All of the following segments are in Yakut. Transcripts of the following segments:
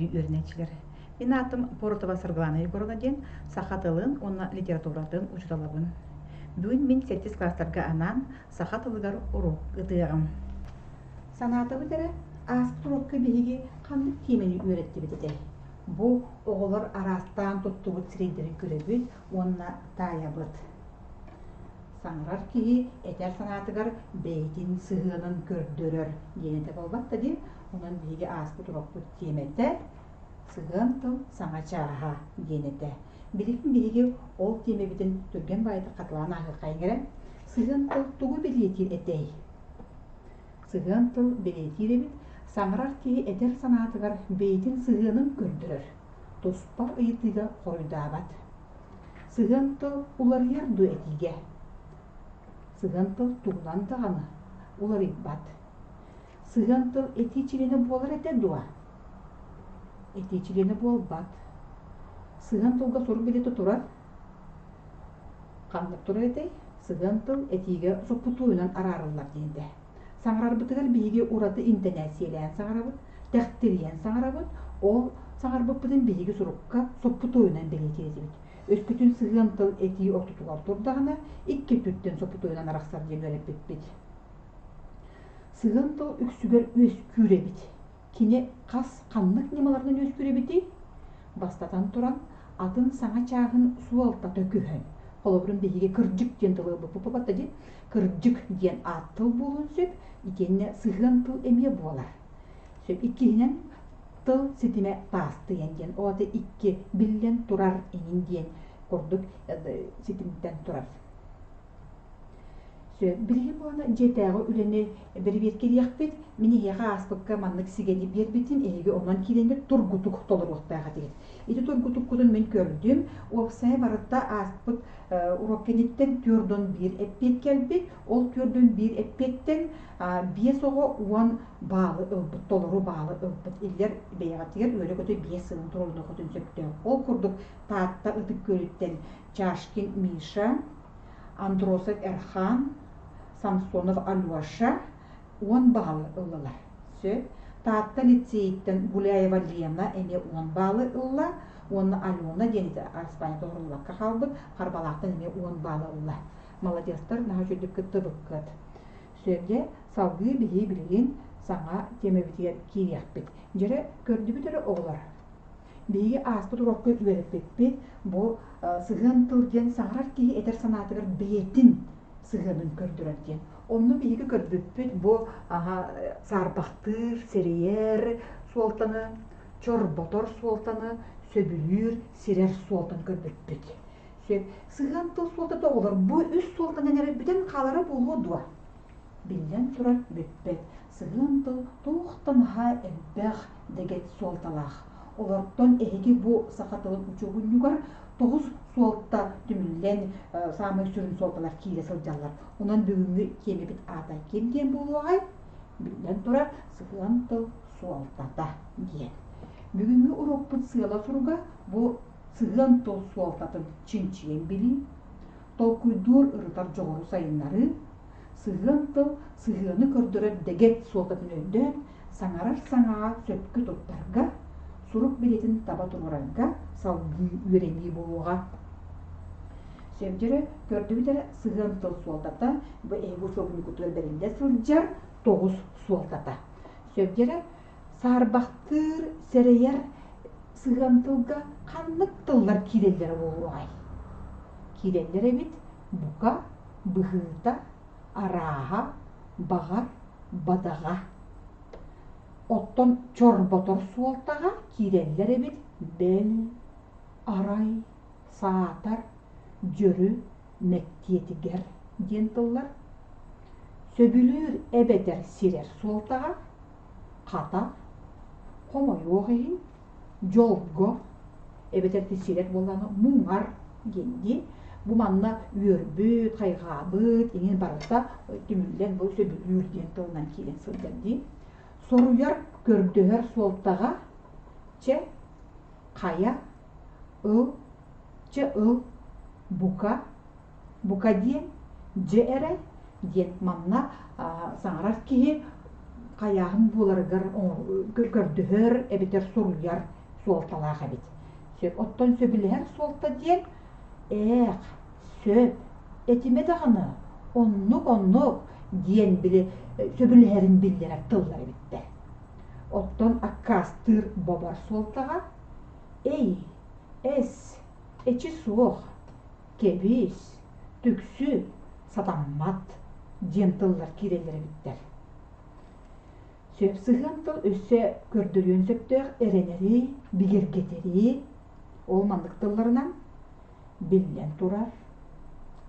Күндү үөрэнээччилэр! Мин аатым Поротова Саргылана Егоровна диэн саха тылын уонна литературатын учууталабын. Бүгүн мин сэттис класстарга анаан саха тылыгар уруок ытыаҕым. Санаатыбыт эрэ, ааспыт уруокка биһиги ханнык тиэмэни үөрэттибит этэй? Бу оҕолор араастаан туттубут сирэйдэрин көрөбүт уонна таайабыт. Саҥарар киһи этэр санаатыгар бэйэтин сыһыанын көрдөрөр диэн этэ буолбат да дии. Онон биһиги ааспыт урокпут тиэмэтэ «Сыһыан тыл саҥа чааһа» диэн этэ. Билигин биһиги ол тиэмэбитин түргэн баҕайытык хатылаан ааһыаххайыҥ эрэ. Сыһыан тыл тугу бэлиэтиир этэй? Сыһыан тыл бэлиэтиир эбит, саҥарар киһи этэр санаатыгар бэйэтин сыһыанын көрдөрөр, туспа ыйытыыга хоруйдаабат. Сыһыан тыл уларыйар дуо этиигэ? Сыһыан тыл тугунан даҕаны уларыйбат. Сыһыан тыл этии чилиэнэ буолар этэ дуо? Этии чилиэнэ буолбат. Сыһыан тылга сурук билиэтэ турар. Ханнык турар этэй? Сыһыан тыл этиигэ соппутуойунан араарыллар диэн этэ. Саҥарарбытыгар биһиги ураты интэнээссийэлээн саҥарабыт, тэхтирийэн саҥарабыт, ол саҥарбыппытын биһиги сурукка соппутуойунан бэлиэтиир этибит. Өскөтүн сыһыан тыл этии ортотугар турдаҕына, икки өттүттэн соппутуойунан арахсар диэн үөрэппиппит. Сыһыан тыл үксүгэр үөскүүр эбит. Кини хас ханнык ньымаларынан үөскүүр эбитий? Бастатан туран, атын саҥа чааһын суолтата көһөн. Холобурун биһиги кырдьык диэн тылы ылбыппыт дии. Кырдьык диэн аат тыл буолуон сөп, итиэннэ сыһыан тыл эмиэ буолар. Сөп. Иккиһинэн, тыл ситимэ таастыйан диэн, ол аата икки биллэн турар иҥин диэн курдук ситимтэн турар. Сөп. Билигин буолана дьиэтээҕи үлэни бэрэбиэркэлиэхпит. Мин эһиэхэ ааспыкка маннык сигэни биэрбитим, эһиги онон киирэҥҥит тургутук толоруохтаах этигит. Ити тургутуккутун мин көрдүм. Уопсайа барыта ааспыт уруок кэнниттэн 41 эппиэт кэлбит. Ол 41 эппиэттэн биэс оҕо 10 баалы ылбыт, толору баалы ылбыт. Иллэр бэйэҕитигэр үөрэ-көтө биэс сылын туруорунуоххутун сөптөөх. Ол курдук Таатта Ытык Күөлүттэн Чашкин Миша, Андросов Эрхан, Самсонов Алеша 10 баалы ыллылар. Сөп. Таатта лицейиттэн Гуляева Лена эмиэ 10 баалы ылла уонна Алена диэн ити араспаанньа толоруллубакка хаалбыт Харбалаахтан эмиэ 10 баалы ылла. Маладьыастар, наһаа үчүгдүк кыттыбыккыт. Сөп салгыы биһи билигин саҥа тиэмэбитигэр киириэхпит. Дьэрэ, көрдүбүт эрэ оҕолор? Биһиги ааспыт уруокка үөрэппиппит бу сыһыан тыл диэн саҥарар киһи этэр санаатыгар бэйэтин сыһыанын көрдөрөр диэн. Онно биһиги көрбүппүт бу саарбахтыыр, сэрэйэр суолтаны, чорботор суолтаны, сөбүлүүр, сирэр суолтаны көрбүппүт. Сөп. Сыһыан тыл суолтата оҕолор бу үс суолтанан эрэ бүтэн хаалара буолуо дуо? Биллэн турар, бүппэт. Сыһыан тыл туох да наһаа элбэх дэгэт суолталаах. Олортон эһиги бу саха тылын учуобунньугар тоҕус суолта түмүллэн саамай сүрүн суолталар киирэ сылдьаллар. Онон бүгүҥҥү тиэмэбит аата ким диэн буолуоҕай? Биллэн турар, сыһыан тыл суолтата диэн. Бүгүҥҥү уруокпут сыала-соруга бу сыһыан тыл суолтатын чинчийэн билии, толкуйдуур ырытар дьоҕуру сайыннарыы, сыһыан тыл сыһыаны көрдөрөр дэгэт суолтатын өйдөөн, саҥарар саҥаҕа сөпкө туттарга, сурук билиэтин таба туруорарга салгыы үөрэнии буолуоҕа. Сөбдөрө көрдүбүт эрэ сыһыан тыл суолтата бу эһиги учуобунньуккутугар бэриллэ сылдьар тоҕус суолтата. Сөбдөрө саарбахтыыр, сэрэйэр сыһыан тылга ханнык тыллар киирэллэрэ буолуоҕай? Киирэллэр эбит бука, быһыыта, арааһа, баҕар, бадаҕа. Оттон чорботор суолтаҕа киирэллэр эбит бэл, арай, саатар, дьөрү, мэктиэтигэр диэн тыллар. Сөбүлүүр эбэтэр сирэр суолтаҕа хата, хомойуох иһин, дьолго эбэтэр сирэр буоллаҕына муҥар диэн дии. Бу манна үөрбүт, хайҕаабыт иҥин барыта түмүллэн бу сөбүлүүр диэн тылынан киирэн сылдьар дии. Соруйар, көрдөһөр суолтаҕа чэ, хайа, ыл, чэ ыл, бука, Бука диэн, дьэ эрэ диэн манна саҥарар киһи хайааһын буоларыгар көрдөһөр эбэтэр суруйар суолталаах эбит. Сөп. Оттон сөбүлэһэр суолта диэн ээх, сөп, этимэ даҕаны, оннук-оннук диэн били сөбүлэһэрин биллэрэр тыллар эбиттэр. Оттон аккаастыыр бобор суолтаҕа эй, эс, эчи суох, кэбис, түксү, сатаммат диэн тыллар киирэллэр эбиттэр. Сөп сыһыан тыл өссө көрдөрүөн сөптөөх эрэнэри, бигэргэтэри, ол маннык тылларынан биллэн турар,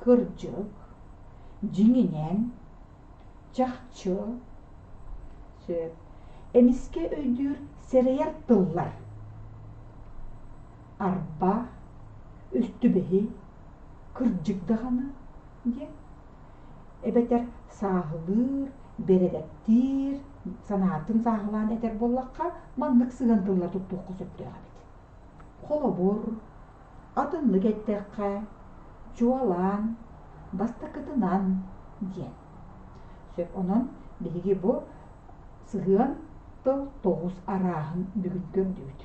кырдьык, дьиҥинэн, чахчы, сөп, эмискэ өйдүүр сэрэйэр тыллар арба, өстүбэһи, кырдьык даҕаны диэн эбэтэр сааһылыыр, бэрэдэктиир, санаатын сааһылаан этэр буоллахха, маннык сыһыан тыллар туттуохха сөптөөх эбит. Холобур, атыннык эттэххэ, чуолаан, бастакытынан диэн. Сөп, онон биһиги бу сыһыан тыл тоҕус арааһын бүгүн көрдүбүт.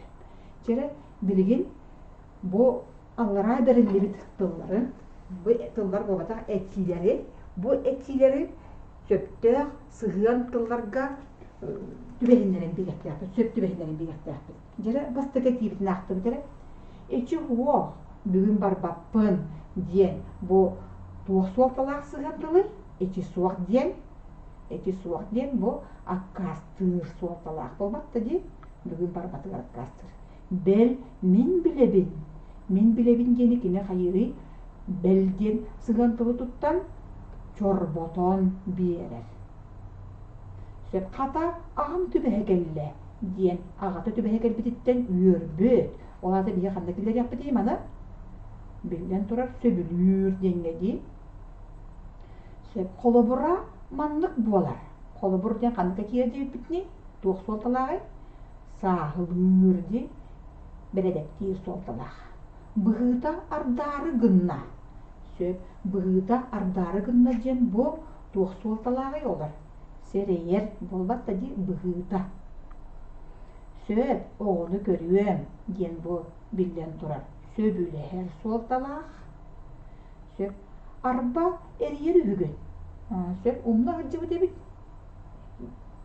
Чэрэ, билигин бу аллараа бэриллибит тыллары, бу тыллар буолбатах этиилэри, бу этиилэри сөптөөх сыһыан тылларга түбэһиннэрэн биэриэхтээхпит, сөп түбэһиннэрэн биэриэхтээхпит. Дьэрэ бастакы этиибитин аахтыбыт эрэ. Эчи уох, бүгүн барбаппын диэн бу туох суолталаах сыһыан тылый? Эчи суох диэн, эчи суох диэн бу аккаастыыр суолталаах буолбат да дии, бүгүн барбатыгар аккаастыыр. Бэл, мин билэбин, мин билэбин диэни кини хайыырый? Бэл диэн сыһыан тылы туттан чорботон биэрэр. Сөп хата аҕам түбэһэ кэллэ диэн аҕата түбэһэ кэлбититтэн үөрбүт. Ол аата биһи ханна киллэриэхпитий маны? Биллэн турар, сөбүлүүр диэҥҥэ дии. Сөп холобура маннык буолар. Холобур диэн ханнык киирэр диэбиппитиний? Туох суолталааҕый? Сааһылыыр дии, бэрэдэктиир суолталаах. Быһыыта ардаары гынна. Сөп, быһыыта ардаары гынна диэн бу туох суолталааҕый олор? Сэрэйэр буолбат да дии быһыыта. Сөп, оҕону көрүөм диэн бу биллэн турар сөбүлэһэр суолталаах. Сөп, арба эрийэр үһүгүн. Сөп, умна сылдьыбыт эбит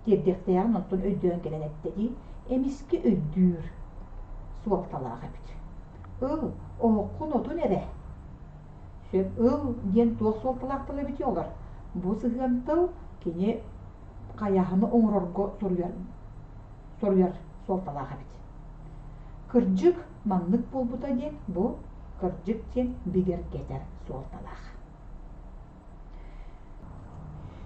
тиэрдиэхтээҕин онтон өйдөөн кэлэн эттэ дии, эмискэ өйдүүр суолталаах эбит. Ыл, оһоххун отун эрэ. Сөп, ыл диэн туох суолталаах тыл эбитий олор? Бу сыһыан тыл кини хайаһыны оҥорорго суруйар, суруйар суолталаах эбит. Кырдьык маннык буолбута диэн бу кырдьык диэн бигэргэтэр суолталаах.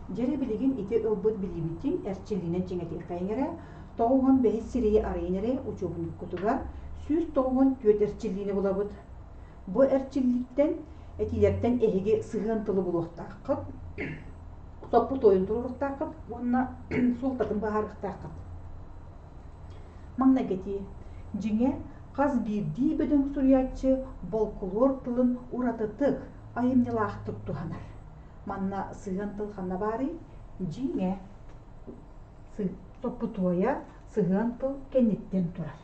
Дьэрэ билигин ити ылбыт билиибитин эрчиллиинэн чиҥэтиэххэйиҥ эрэ, 95 сирэйи арыйан эрэ учуобунньуккутугар 194 эрчиллиини булабыт. Бу эрчиллииттэн, этиилэртэн эһиги сыһыан тылы булуохтааххыт, соппутуойун туруоруохтааххыт уонна суолтатын быһаарыахтааххыт. Маҥнайгы этии. Дьиҥэ, хас биирдии бөдөҥ суруйааччы болкулуор тылын уратытык, айымньылаахтык туһанар. Манна сыһыан тыл ханна баарый? Дьиҥэ, соппутуойа сыһыан тыл кэнниттэн турар.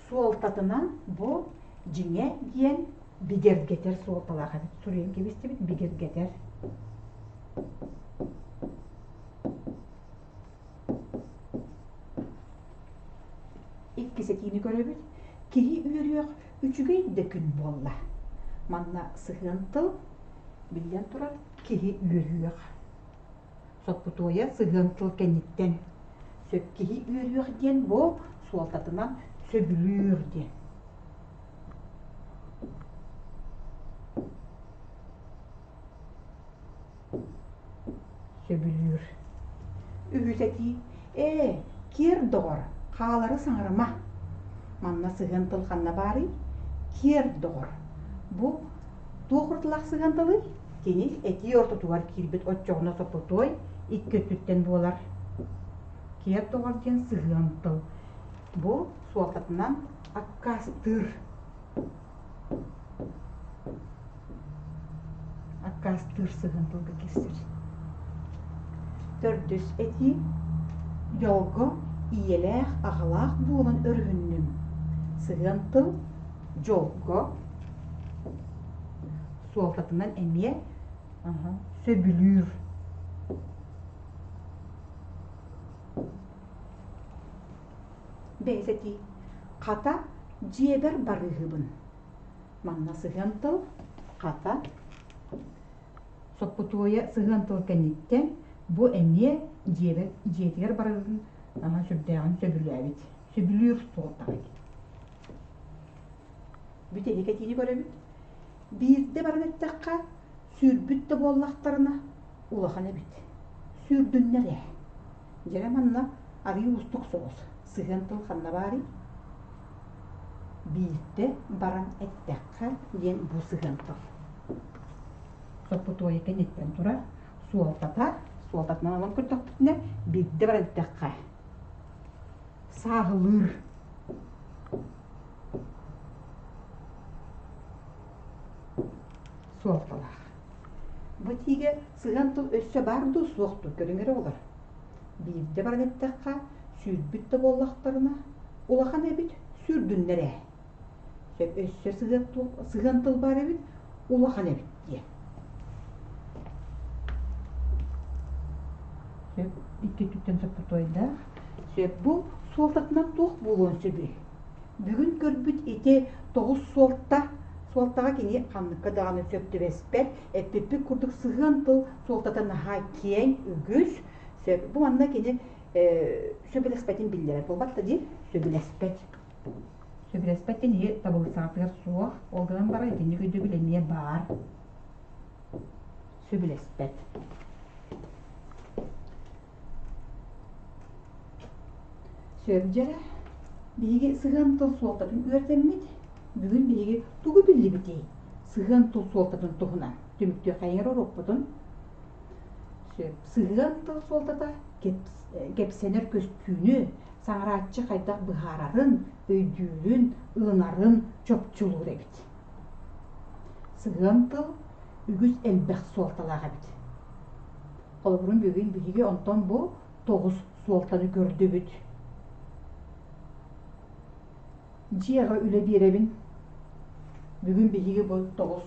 Суолтатынан бу дьиҥэ диэн бигэргэтэр суолталаах эбит. Суруйан кэбистибит бигэргэтэр. Иккис этиини көрөбүт. Киһи үөрүөх үчүгэй да күн буолла. Манна сыһыан тыл, биллэн турар, киһи үөрүөх. Соппутуойа сыһыан тыл кэнниттэн сөп киһи үөрүөх диэн бу суолтатынан сөбүлүүр диэн. Сөбүлүүр. Үһүс этии Ээ, киэр доҕор, хаалары саҥарыма. Манна сыһыан тыл ханна баарый? Киэр доҕор. Бу туох уратылаах сыһыан тылый? Кини этии ортотугар киирбит оччоҕуна соппутуой икки өттүттэн буолар. Киэр доҕор диэн сыһыан тыл. Бу суолтатынан аккаастыыр. Аккаастыыр сыһыан тылга киирсэр. Төрдүс этии. Дьолго ийэлээх аҕалаах буолан өрүһүннүм. Сыһыан тыл дьолго суолтатынан эмиэ сөбүлүүр. Бэйэс этии. Хата, дьиэбэр барыыһыбын. Манна сыһыан тыл хата Соппутуойа сыһыан тыл кэнниттэн бу эмиэ дьиэбэр дьиэтигэр барарын наһаа сүрдээҕин сөбүлээбит. Сөбүлүүр суолтаҕа эбит. Бүтэһик этиини көрөбүт. Биирдэ баран эттэххэ, сүүрбүт да буоллахтарына улахан эбит. Сүүрдүннэр ээ. Дьэрэ манна арыый уустук соҕус. Сыһыан тыл ханна баарый? Биирдэ баран эттэххэ диэн бу сыһыан тыл. Соппутуойа кэнниттэн турар суолтата, суолтатынан ылан көрдөхпүтүнэ, биирдэ баран эттэххэ сааһылыыр. Суолталаах. Бу этиигэ сыһыан тыл өссө баар дуу, суох дуу көрүҥ эрэ олор. Биирдэ баран эттэххэ, сүүрбүт да буоллахтарына, улахан эбит, сүүрдүннэр ээ. Сөп өссө сыһыан тыл, сыһыан тыл баар эбит, улахан эбит диэн. Сөп икки өттүттэн соппутуойдаах. Сөп бу суолтатынан туох буолуон сөбүй? Бүгүн көрбүт ити тоҕус суолта суолтаҕа кини ханныкка даҕаны сөп түбэспэт, эппиппит курдук сыһыан тыл суолтата наһаа киэҥ, үгүс. Сөп. Бу манна кини сөбүлэспэтин биллэрэр. Буолбат да дии, сөбүлэспэт. Сөбүлэспэт диэн иһи табылысаатыгар суох. Ол гынан баран итинник өйдөбүл эмиэ баар. Сөбүлэспэт. Сөп дьэрэ, биһиги сыһыан тыл суолтатын үөрдэммит, бүгүн биһиги тугу биллибитий? Сыһыан тыл суолтатын туһунан түмүктүөххэйиҥэр уруокпутун. Сөп. Сыһыан тыл суолтата кэпсэнэр көстүүнү, саҥарааччы хайдах быһаарарын, өйдүүрүн, ылынарын чопчулуур эбит. Сыһыан тыл үгүс элбэх суолталаах эбит. Холобурун бүгүн биһиги онтон бу тоҕус суолтаны көрдүбүт. Дьиэҕэ үлэ биэрэбин. Бүгүн биһиги бу тоҕус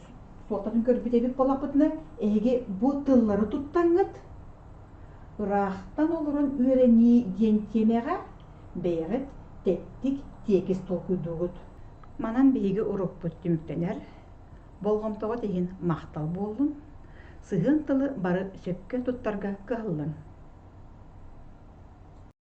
суолтатын көрбүт эбит буоллахпытына, эһиги бу тыллары туттаҥҥыт ыраахтан олорон үөрэнии диэн тиэмэҕэ бэйэҕит тэттик тиэкис толкуйдуугут. Манан биһиги урукпут түмүктэнэр. Болҕомтоҕут иһин махтал буоллун. Сыһыан тылы бары сөпкө туттарга кыһаллыҥ.